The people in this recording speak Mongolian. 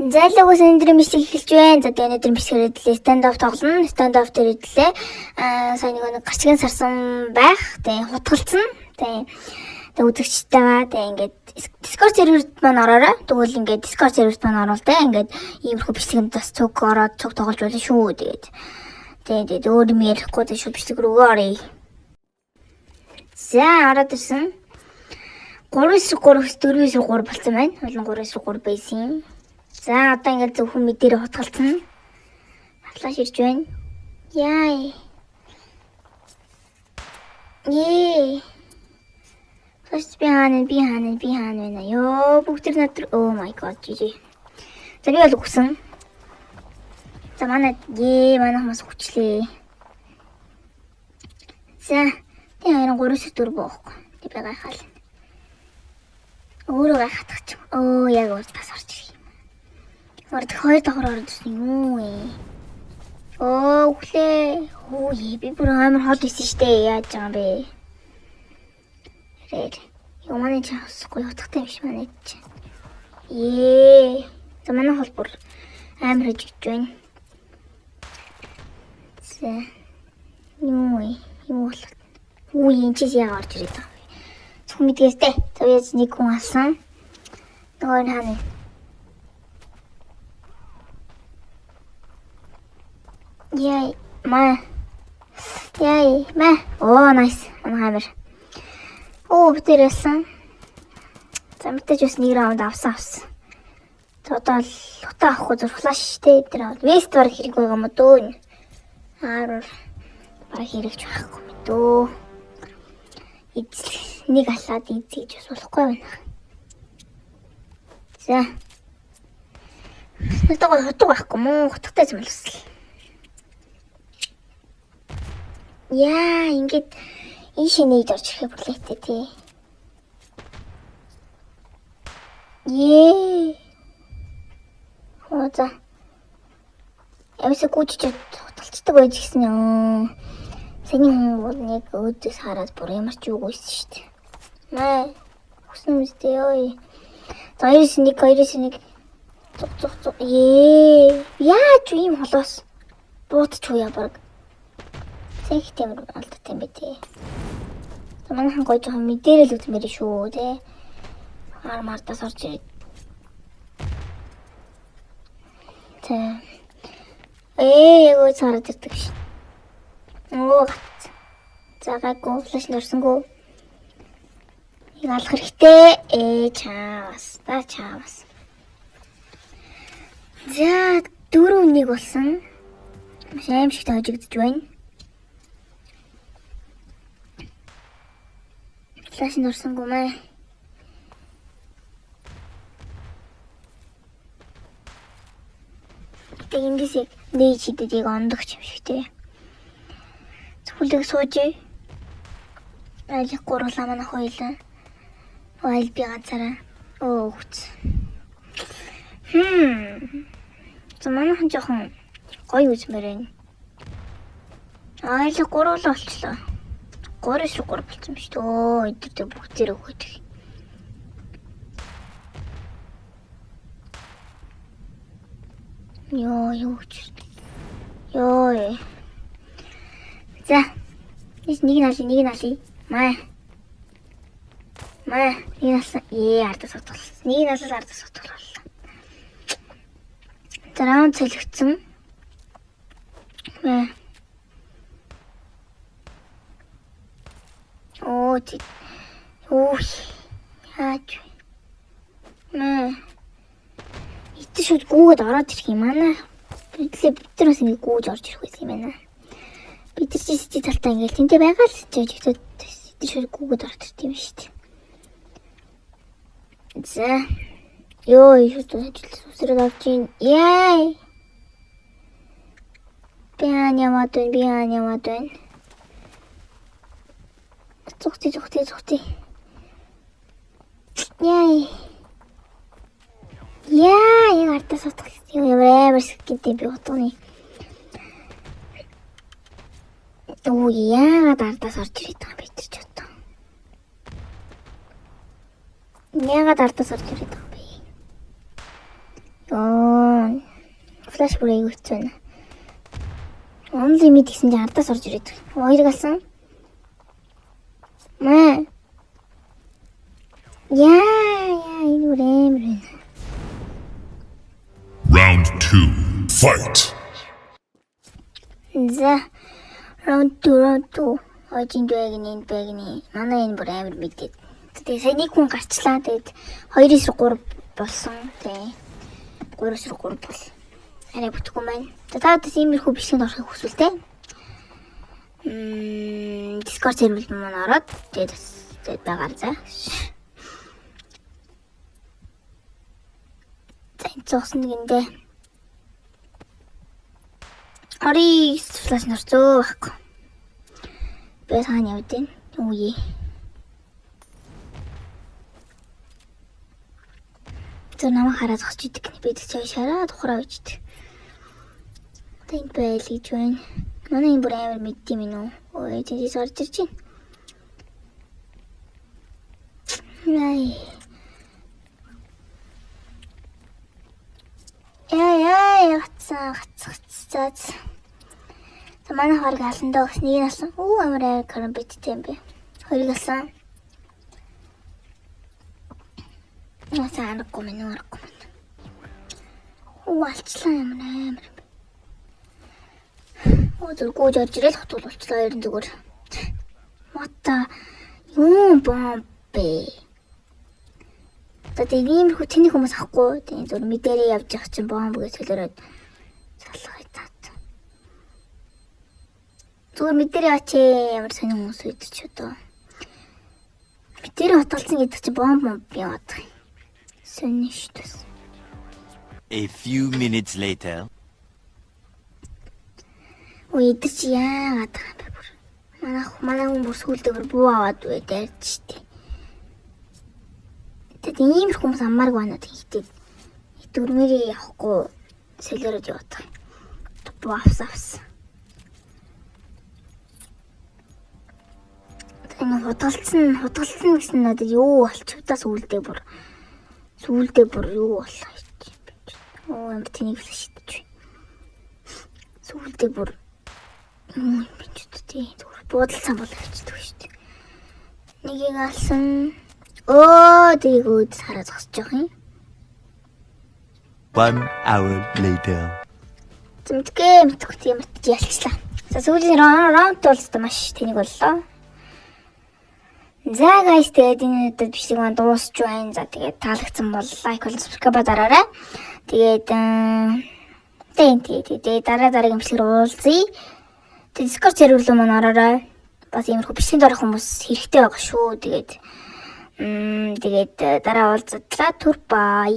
Зайлуугаас энэ дэр бичлэг эхэлж байна. За тэгээ өнөөдөр бичлэгээр хэдлээ stand up тоглоно. Stand up дээр хэдлээ. Сайн нэг гарчгийн сарсан байх. Тэгээ хутгалцсан. Тэгээ үзэгчтэйгээ тэгээ ингээд Discord серверт маань ороорой. Тэгвэл ингээд Discord серверт маань орвол тэ ингээд иймэрхүү бичлэгэнд бас цуг ороод цуг тоглож болно шүү. Тэгээд тэгээд өөр юм ярихгүй тэг шууд бичлэг рүүгээ оръё. За ороод ирсэн. 3-3 4-3 болсон байна. Болон 3-3 байсан юм. За одоо ингээд зөвхөн мэдээрээ хутгалцсан. Флаш ирж байна. Яй. Ээ. Флаш би хаана би хаана би хаана байна. Йоо бүгд тэр над руу oh my god жижиг. За би бол үгсэн. За манай манай хүмүүс хүчлээ. За тэг харин 3-4 боохгүй. Тэг би гайхаал. Өөрөө гайхах ч. Өө яг урд тас орж ирэх юм. Урд хоёр давхар орж ирсэн юм уу? Өө үхлээ. Хөө би бүр амар хол исэн штэ. Яаж байгаа юм бэ? Рэл. Юу манай чи хосгүй утгатай биш манай чи. За манай хол бүр амар хожигдж байна. За. Юу вэ? Юу болов? Үу энэ чи яг орж ирээд байгаа юм бэ? Зөвхөн мэдгээстэй. За яаж нэг хүн алсан. Нөгөө нь хаана вэ? Яй, ма. Яй, ма. Оо, nice. Манай хамар. Оо, бид тэрсэн. За мэдээж бас нэг раунд авсан. За одоо л утаа авахгүй зүр флаш тэ тэр вест баг хэрэг байгаа юм дөө. Аар баг хэрэгч байхгүй юм дөө. Эзэл нэг алаад эзэж бас болохгүй байна. За. Надад гоо хутга байхгүй мó хутгатай юм л. Яа, ингээд энэ шинийг орж ирэхэ бүлээтэй тий. Ее. Хоо за. Ямсаа гүйжиж хутгалцдаг байж гисэн юм. Саний хүн бол нэг өөдөөс хараад бүр ямар ч юуг үйсэн шүү дээ. Маа. Хүсэн үстэй ёо. За 2-1 2-1 зуг зуг зуг. Ее. Яаж ийм холоос буутч уу яа баг. Зэх темир алдат юм бэ те. За манайхан гоё жоохон мэдэрэл үзмээр шүү те. Ар мартаас орж ирээд. За. Яг үл цаарад ирдэг ш. Оо гац. За гайгүй флаш нөрсөнгөө. Нэг алах хэрэгтэй. Чаавас. Да чаавас. За 4-1 болсон. Маш аимшигтай хожигдож байна. Флаш нөрсөнгөө маа. Тэг эндээс яг нээж хидэд яг ондогч юм шиг те. Зөвхөн сууж. Айлх гурлаа манай хоёлаа. Айл би ганцаараа. Оо хүч. За манайхан жоохон гоё үзмээр байна. Айлх гурлаа болчлоо. 3-3 болсон шүү дээ. Өө эдгээр тэр бүгд зэрэг өгöd. Йоо юу ч. Йоо. За. Нэг нь алий, нэг нь алий. Маа. Маа, нэг нь алсан. Ардаас сутгалсан. Нэг нь алал ардаас сутгалсан. За раунд солигдсон. Маа. Оо чи. Үу. Яаж вэ? Маа. Итэн шууд гүүгээд ороод ирэх юм аа. Бид нар бас ингэ гүүж орж ирэх байсан юм байна. Бид нар чи сити талтаа ингээл тэнтэй байгаа л жижигдээд итэн шууд гүүгээд ороод ирт юм шүү дээ. За. Йоо, шууд ажил сүсрэг авч ийн. Яй. Би хаана яваад байна? Би хаана яваад байна? Зүгти зүгти зүгти. Яй. Яа, яг ардаас утгалсан. Юу ямар амар гэдэг би утганы. Оо яагаад ардаас орж ирээд байгаа юм бэ тэр ч одоо. Яагаад ардаас орж ирээд байгаа юм бэ? Йоо. Flash бүр аягүй хэцүү байна. Only mid гэсэн чинь ардаас орж ирээд. Хоёрыг алсан. Маа. Яа, энэ бүр амар байна. Round 2. Fight. За. Round 2, round 2. Хожин байг нь, энэ байг нь. Манай энэ бүр амар мэдээд. Тэгээ сая нэг хүн гарчлаа. Тэгээд 2-9 3 болсон. Тэгээ 3-9 3 бол арай бүтэхгүй маань. За, та бас иймэрхүү бичлэгэнд орохыг хүсвэл те. Discord сервер маань ороод тэгээд бас тэгээд байгаарай за. За, энэ зогсон нэгэндээ. Ори flash норцоо байхгүй. Би хаана явд вэ? Үе. Тэр намайг хараад зогсож идэг. Би тэг шараад ухраа үйждэг. Тэнд байл гэж байна. Манай энэ бүр амар мэддэм юм уу? Ой, тийш орж ирж байна. Яй. Яа, гацсан, гац, гац, за. За, манай хорыг алан даа гэсэн нэг нь алсан. Үу, амар амар карамбиттэй юм бэ. Хоёрыг алсан. Наса аргагүй мэн, аргагүй мэн. Үу, алчлаа, ямар амар юм бэ. Оо, зүр гүйж орж ирэл хотул болчлоо ер нь зүгээр. Мата юм бомб бэ. За, тэгээ иймэрхүү тэний хүмүүс авахгүй. Тэгээ зүр мэдэрээ явж явах чинь бомб гэж солиороод салгая цаат. Зүгээр мэдэрээ ачи ямар сонин хүмүүс үйд ч одоо. Мэдэрээ хатгалцсан гэдэг чинь бомб бомб яваад байгаа юм. Сонин шүү дээ. A few minutes later. Ой, эдэр чи яагаад байгаа юм бэ бүр. Манай хүн бүр сүулдэ бүр буу аваад бай дайрч штэ. Тэгээд иймэрхүү хүмүүс аммааргүй байна гэхдээ дөрмөрээ явахгүй солиороод яваад байгаа юм. Буу авсан авсан. Энэ худгалцсан гэсэн надад юу болчихвдаа сүулдэ бүр юу боллоо гэж юм бэ. Оо, ямар тэнийг flash идэж байна. Сүулдэ бүр юм юм бэ ч тий. Зүгээр буудалцсан бол авчдаг шүү дээ. Нэгийг алсан. Өө, тгийг өөд хараа зогсож байгаа юм. 1 hour later. Зэмтгээ мэдгүй тийм ялчлаа. За, сүүлийн раунд бол өстой маш тэнийг боллоо. За guys, тэгээд энэ удаад бичлэг маань дуусч байна. За, тэгээд таалагдсан бол like болон subscribe дараарай. Тэгээд тэгээд дараа дараагийн бичлэгээр уулзъя. Тэгээд Discord сервер рүү маань ороорой. Бас иймэрхүү бичлэгэнд орох хүмүүс хэрэгтэй байгаа шүү. Тэгээд дараа уулзтлаа. Түр бай.